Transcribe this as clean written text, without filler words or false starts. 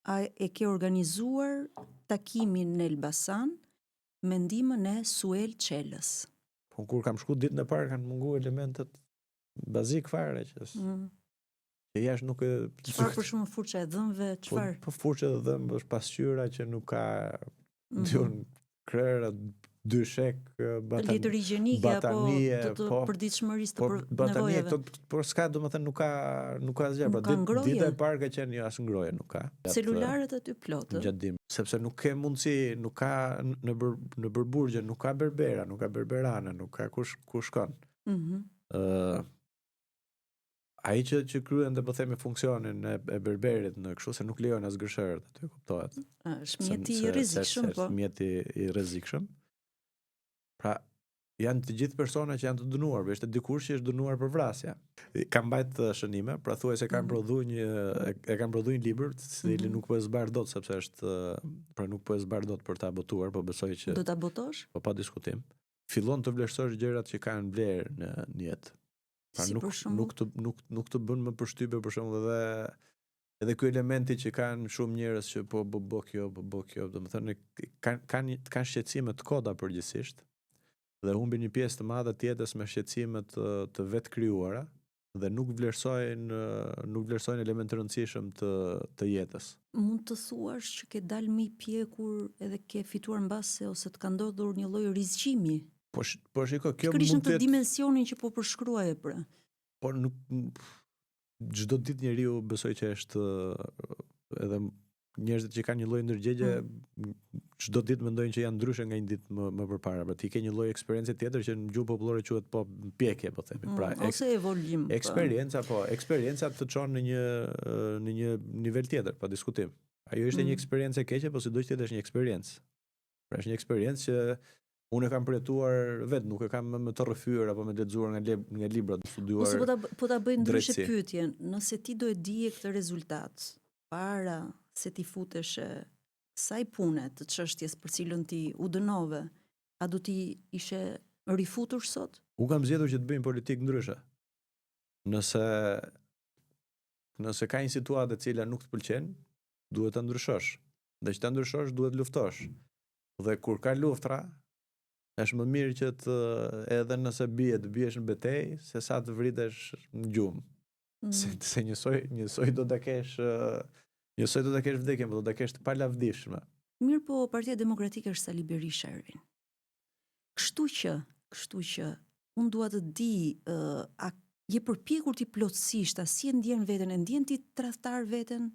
A e ke organizuar takimin në Elbasan me ndihmën e Suel Çelës? Po kur kam shku ditën e parë kanë mungu elementet bazik fare që mm. Që jashtë nuk e Çfarë për shembull furça e dhëmbëve, po, çfarë? Po, po furça e dhëmbëve është pasqyra që nuk ka mm -hmm. krehra dyshek, batan, letër higjienike apo të, të po, përditshmërisë të po, për batanie, këto, por s'ka domethënë nuk ka nuk ka asgjë, pra dit, dita e parë ka qenë jo as ngrohje nuk ka. Celularët aty plot. Gjatë dimrit, sepse nuk ke mundësi, nuk ka në bër, në për burgje nuk ka berbera, nuk ka berberane, nuk ka kush ku shkon. Mhm. Mm ë ai që që kryen dhe po themi funksionin e, e berberit në kështu se nuk lejojnë as gërshërët aty kuptohet. Është mjeti i rrezikshëm po. Është mjeti i rrezikshëm. Pra janë të gjithë persona që janë të dënuar, por ishte dikush që është dënuar për vrasje. Kam mbajt shënime, pra thuajse kam mm -hmm. prodhuar një e, e kam prodhuar një libër, të cilin mm -hmm. nuk po e zbardh dot sepse është pra nuk po e zbardh dot për ta botuar, po besoj që Do ta botosh? Po pa diskutim. Fillon të vlerësosh gjërat që kanë vlerë në, në jetë. Pra si nuk nuk të nuk nuk të bën më përshtypje për shembull edhe edhe ky elementi që kanë shumë njerëz që po bo bo kjo, po bo kjo, domethënë kanë kanë kanë shqetësime të kota përgjithsisht dhe humbin një pjesë të madhe të jetës me shqetësime të të vetkrijuara dhe nuk vlerësojnë nuk vlerësojnë elementë të rëndësishëm të të jetës. Mund të thuash që ke dalë më i pjekur edhe ke fituar mbase ose të ka ndodhur një lloj rizgjimi Po po shiko, kjo mund të jetë dimensionin që po përshkruaje pra. Po nuk çdo ditë njeriu besoj që është edhe njerëzit që kanë një lloj ndërgjegje mm. çdo ditë mendojnë që janë ndryshe nga një ditë më më përpara. Pra ti ke një lloj eksperience tjetër që në gjuhë popullore quhet po pjekje, po themi. Mm, pra ose evolim. Po. Eksperienca po, eksperienca të çon në një në një nivel tjetër, pa diskutim. Ajo ishte mm. një eksperiencë e keqe, po sido që të jetë është një eksperiencë. Pra është një eksperiencë që unë e kam përjetuar vetë, nuk e kam me, me të rrëfyer apo me lexuar nga leb, nga librat, studiuar. Ose po ta po ta bëj ndryshe pyetjen, nëse ti do e dije këtë rezultat para se t'i futeshe kësaj pune të çështjes për cilën ti u dënove, a do t'i ishe rifutur sot? Unë kam zgjedhur që të bëj politikë ndryshe. Nëse nëse ka një situatë e cila nuk të pëlqen, duhet ta ndryshosh. Dhe që ta ndryshosh duhet luftosh. Dhe kur ka luftra, është më mirë që të edhe nëse bie të biesh në betejë se sa të vritesh në gjumë. Mm. Se, se njësoj, njësoj do ta kesh njësoj do ta kesh vdekjen, po do ta kesh të palavdishme. Mirë po Partia Demokratike është Sali Berisha Ervin. Kështu që, kështu që unë dua të di uh, a je përpjekur ti plotësisht, a si e ndjen veten, e ndjen ti tradhtar veten?